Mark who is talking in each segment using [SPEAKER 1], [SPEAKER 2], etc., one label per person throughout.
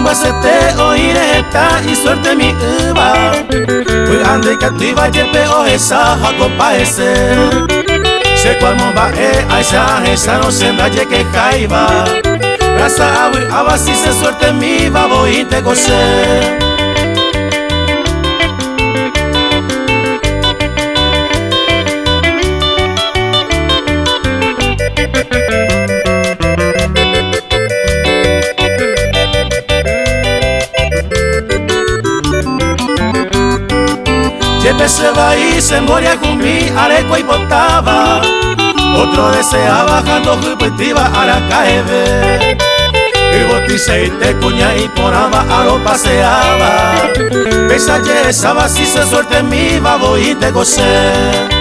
[SPEAKER 1] Ambyasete oĩre heta isuertemi'ỹva Vy'a ndaikatúiva jepe ohecha ha okopa hese Che kualmo mba'e ahecha ahechárõ che ndajekeháiva Rasa avy'áva si che suertemíva voínte ko che. Jepe che vai che mboriahumi areko aipotáva Otro deseaba ha ndohypytýva araka'eve Yvotychaite kuña iporãva aropaseáva Péicha jehecháva si che suertemíva voínte ko che.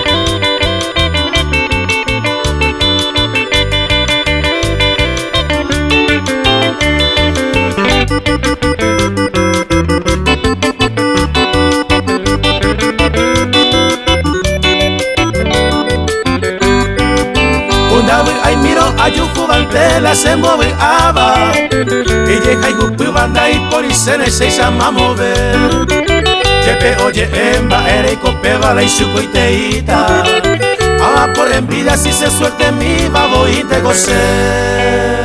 [SPEAKER 1] Ndavy'aimírõ ajuhúvante la che mbovy'áva Ijehayhupýva ndaiporichéne chéicha mamove Jepe oje'e mba'e reikopéva la ichukoiteíta Ava por envidia si che suertemíva voínte ko che.